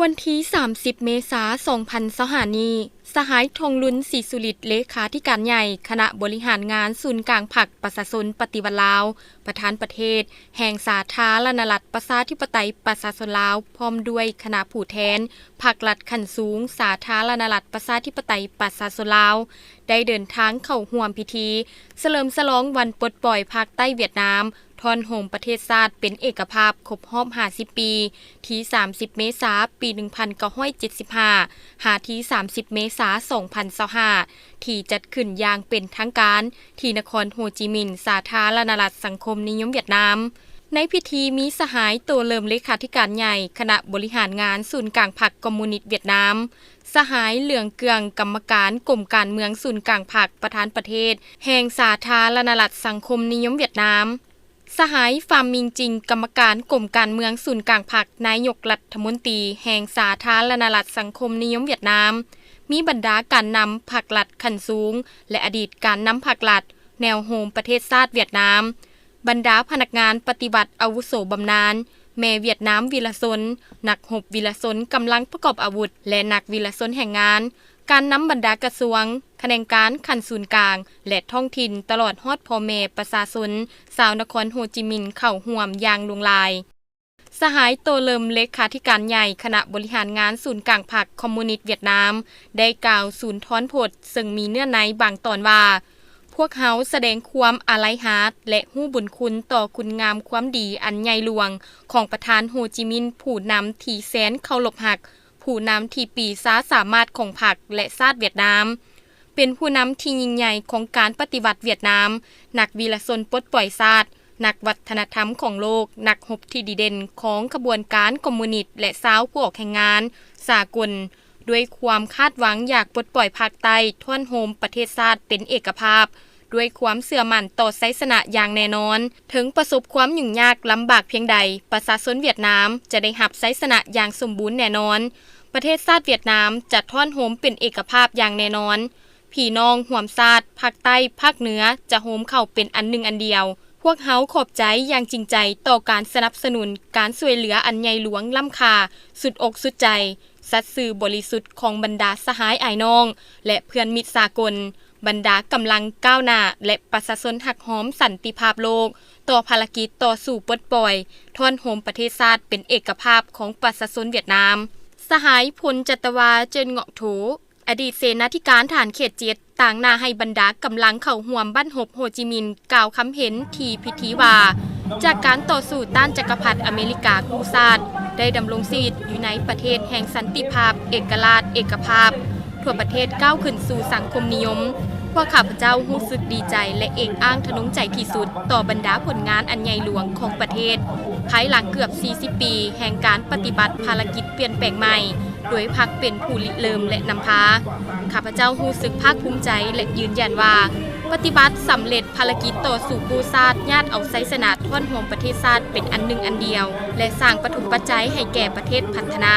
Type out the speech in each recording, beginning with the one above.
ວັນທີສາມສິບ ເມສາ ສອງພັນຊາວຫ້ານີ້, ສະຫາຍ ທອງລຸນ ສີສຸລິດ ເລຂາທິການໃຫຍ່ຄະນະບໍລິຫານງານສູນກາງພັກປະຊາຊົນປະຕິວັດລາວ, ປະທານປະເທດແຫ່ງສາທາລະນະລັດປະຊາທິປະໄຕປະຊາຊົນລາວ ພ້ອມດ້ວຍຄະນະຜູ້ແທນພັກລັດຂັ້ນສູງສາທາລະນະລັດປະຊາທິປະໄຕປະຊາຊົນລາວ ໄດ້ເດີນທາງເຂົ້າຮ່ວມພິທີສະເຫຼີມສະຫຼອງວັນປົດປ່ອຍພາກໃຕ້ຫວຽດນາມ ທ້ອນໂຮມປະເທດຊາດເປັນເອກະພາບຄົບຮອບຫ້າສິບປີ ທີສາມສິບ ເມສາ ປີໜຶ່ງພັນເກົ້າຮ້ອຍເຈັດສິບຫ້າ ຫາທີສາມສິບ ເມສາ ສອງພັນຊາວຫ້າ ທີ່ຈັດຂຶ້ນຢ່າງເປັນທາງການທີ່ນະຄອນໂຮຈິມິນ ສາທາລະນະລັດສັງຄົມນິຍົມຫວຽດນາມ. ໃນພິທີມີສະຫາຍ ໂຕເລີມ ເລຂາທິການໃຫຍ່ຄະນະບໍລິຫານງານສູນກາງພັກຄອມມູນິດຫວຽດນາມ, ສະຫາຍ ເຫຼືອງເກືອງ ກຳມະການກົມການເມືອງສູນກາງພັກ ປະທານປະເທດແຫ່ງສາທາລະນະລັດສັງຄົມນິຍົມຫວຽດນາມ, ສະຫາຍ ຟາມມິງຈິງ ກຳມະການກົມການເມືອງສູນກາງພັກ ນາຍົກລັດຖະມົນຕີແຫ່ງສາທາລະນະລັດສັງຄົມນິຍົມຫວຽດນາມ, ມີບັນດາການນຳພັກລັດຂັ້ນສູງ ແລະ ອະດີດການນຳພັກລັດ, ແນວໂຮມປະເທດຊາດຫວຽດນາມ, ບັນດາພະນັກງານປະຕິວັດອາວຸໂສບຳນານ, ແມ່ຫວຽດນາມວິລະຊົນ, ນັກຮົບວິລະຊົນກຳລັງປະກອບອາວຸດ ແລະ ນັກວິລະຊົນແຮງງານ, ການນຳບັນດາກະຊວງ, ຂະແໜງການຂັ້ນສູນກາງ ແລະ ທ້ອງຖິ່ນ, ຕະຫຼອດຮອດພໍ່ແມ່ປະຊາຊົນຊາວນະຄອນໂຮຈິມິນເຂົ້າຮ່ວມຢ່າງຫຼວງຫຼາຍ. ສະຫາຍ ໂຕເລີມ ເລຂາທິການໃຫຍ່ຄະນະບໍລິຫານງານສູນກາງພັກຄອມມູນິດຫວຽດນາມ ໄດ້ກ່າວສູນທອນພົດ ເຊິ່ງມີເນື້ອໃນບາງຕອນວ່າ, ພວກເຮົາສະແດງຄວາມອາໄລຮາດ ແລະ ຮູ້ບຸນຄຸນຕໍ່ຄຸນງາມຄວາມດີອັນໃຫຍ່ຫຼວງຂອງປະທານໂຮຈິມິນ ຜູ້ນຳທີ່ແສນເຄົາລົບຮັກ, ຜູ້ນຳທີ່ປີຊາສາມາດຂອງພັກ ແລະ ຊາດຫວຽດນາມ, ເປັນຜູ້ນຳທີ່ຍິ່ງໃຫຍ່ຂອງການປະຕິວັດຫວຽດນາມ, ນັກວິລະຊົນປົດປ່ອຍຊາດ, ນັກວັດທະນະທຳຂອງໂລກ, ນັກຮົບທີ່ດີເດັ່ນຂອງຂະບວນການຄອມມູນິດ ແລະ ຊາວຜູ້ອອກແຮງງານສາກົນ, ດ້ວຍຄວາມຄາດຫວັງຢາກປົດປ່ອຍພາກໃຕ້, ທ້ອນໂຮມປະເທດຊາດເປັນເອກະພາບ, ດ້ວຍຄວາມເຊື່ອໝັ້ນຕໍ່ໄຊຊະນະຢ່າງແນ່ນອນ. ເຖິງປະສົບຄວາມຫຍຸ້ງຍາກລຳບາກພຽງໃດ, ປະຊາຊົນຫວຽດນາມຈະໄດ້ຮັບໄຊຊະນະຢ່າງສົມບູນແນ່ນອນ. ປະເທດຊາດຫວຽດນາມຈະທ້ອນໂຮມເປັນເອກະພາບຢ່າງແນ່ນອນ. ພີ່ນ້ອງຮ່ວມຊາດພາກໃຕ້ພາກເໜືອຈະໂຮມເຂົ້າເປັນອັນໜຶ່ງອັນດຽວ. ພວກເຮົາຂອບໃຈຢ່າງຈິງໃຈຕໍ່ການສະໜັບສະໜູນ, ການຊ່ວຍເຫຼືອອັນໃຫຍ່ຫຼວງລ້ຳຄ່າ, ສຸດອົກສຸດໃຈ, ສັດຊື່ບໍລິສຸດຂອງບັນດາສະຫາຍອ້າຍນ້ອງ ແລະ ເພື່ອນມິດສາກົນ, ບັນດາກຳລັງກ້າວໜ້າ ແລະ ປະຊາຊົນຮັກຫອມສັນຕິພາບໂລກ, ຕໍ່ພາລະກິດຕໍ່ສູ້ປົດປ່ອຍ, ທ້ອນໂຮມປະເທດຊາດເປັນເອກະພາບຂອງປະຊາຊົນຫວຽດນາມ. ສະຫາຍ ພົນຈັດຕະວາ ເຈີນເງາະໂທ, ອະດີດເສນາທິການທະຫານເຂດເຈັດ ຕາງໜ້າໃຫ້ບັນດາກຳລັງເຂົ້າຮ່ວມບັ້ນຮົບໂຮຈິມິນ ກ່າວຄຳເຫັນທີ່ພິທີວ່າ, ຈາກການຕໍ່ສູ້ຕ້ານຈັກກະພັດອາເມລິກາກູ້ຊາດ ໄດ້ດຳລົງຊີວິດຢູ່ໃນປະເທດແຫ່ງສັນຕິພາບ, ເອກະລາດ, ເອກະພາບ, ທົ່ວປະເທດກ້າວຂຶ້ນສູ່ສັງຄົມນິຍົມ. ພວກຂ້າພະເຈົ້າຮູ້ສຶກດີໃຈ ແລະ ເອກອ້າງທະນົງໃຈທີ່ສຸດຕໍ່ບັນດາຜົນງານອັນໃຫຍ່ຫຼວງຂອງປະເທດ ພາຍຫຼັງເກືອບສີ່ສິບປີແຫ່ງການປະຕິບັດພາລະກິດປ່ຽນແປງໃໝ່ ໂດຍພັກເປັນຜູ້ລິເລີ່ມ ແລະ ນຳພາ. ຂ້າພະເຈົ້າຮູ້ສຶກພາກພູມໃຈ ແລະ ຢືນຢັນວ່າ ປະຕິບັດສຳເລັດພາລະກິດຕໍ່ສູ້ກູ້ຊາດ, ຍາດເອົາໄຊຊະນະທ້ອນໂຮມປະເທດຊາດເປັນອັນໜຶ່ງອັນດຽວ ແລະ ສ້າງປະຖົມປັດໄຈໃຫ້ແກ່ປະເທດພັດທະນາ.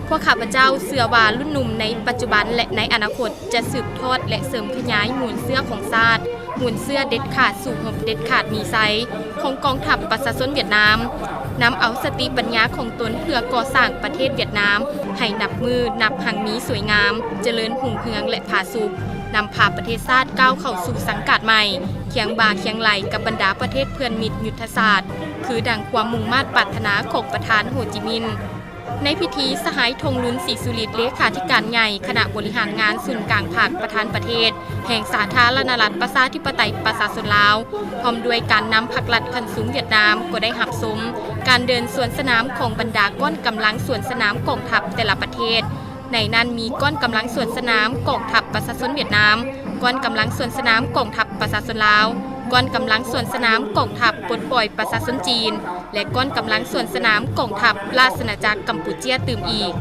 ພວກຂ້າພະເຈົ້າເຊື່ອວ່າລຸ້ນໜຸ່ມໃນປັດຈຸບັນ ແລະ ໃນອະນາຄົດຈະສືບທອດ ແລະ ເສີມຂະຫຍາຍມູນເຊື້ອຂອງຊາດ, ມູນເຊື້ອເດັດຂາດສູ້ຮົບເດັດຂາດມີໄຊ ຂອງກອງທັບປະຊາຊົນຫວຽດນາມ, ນຳເອົາສະຕິປັນຍາຂອງຕົນເພື່ອກໍ່ສ້າງປະເທດຫວຽດນາມໃຫ້ນັບມື້ນັບຮັ່ງມີສວຍງາມ, ຈະເລີນຮຸ່ງເຮືອງ ແລະ ຜາສຸກ, ນຳພາປະເທດຊາດກ້າວເຂົ້າສູ່ສັງກາດໃໝ່, ຄຽງບ່າຄຽງໄຫຼ່ກັບບັນດາປະເທດເພື່ອນມິດຍຸດທະສາດ, ຄືດັ່ງຄວາມມຸ່ງມາດປາດຖະໜາຂອງປະທານໂຮຈິມິນ. ໃນພິທີ, ສະຫາຍ ທົງລຸນ ສີສຸລິດ ເລຂາທິການໃຫຍ່ຄະນະບໍລິຫານງານສູນກາງພັກ ປະທານປະເທດແຫ່ງສາທາລະນະລັດປະຊາທິປະໄຕປະຊາຊົນລາວ ພ້ອມດ້ວຍການນຳພັກລັດຂັ້ນສູງຫວຽດນາມ ກໍໄດ້ຮັບຊົມການເດີນສວນສະໜາມຂອງບັນດາກ້ອນກຳລັງສວນສະໜາມກອງທັບແຕ່ລະປະເທດ. ໃນນັ້ນມີກ້ອນກຳລັງສວນສະໜາມກອງທັບປະຊາຊົນຫວຽດນາມ, ກ້ອນກຳລັງສວນສະໜາມກອງທັບປະຊາຊົນລາວ, ກ້ອນກຳລັງສວນສະໜາມກອງທັບປົດປ່ອຍປະຊາຊົນຈີນ ແລະ ກ້ອນກຳລັງສວນສະໜາມກອງທັບລາຊະອານາຈັກກຳປູເຈຍຕື່ມອີກ.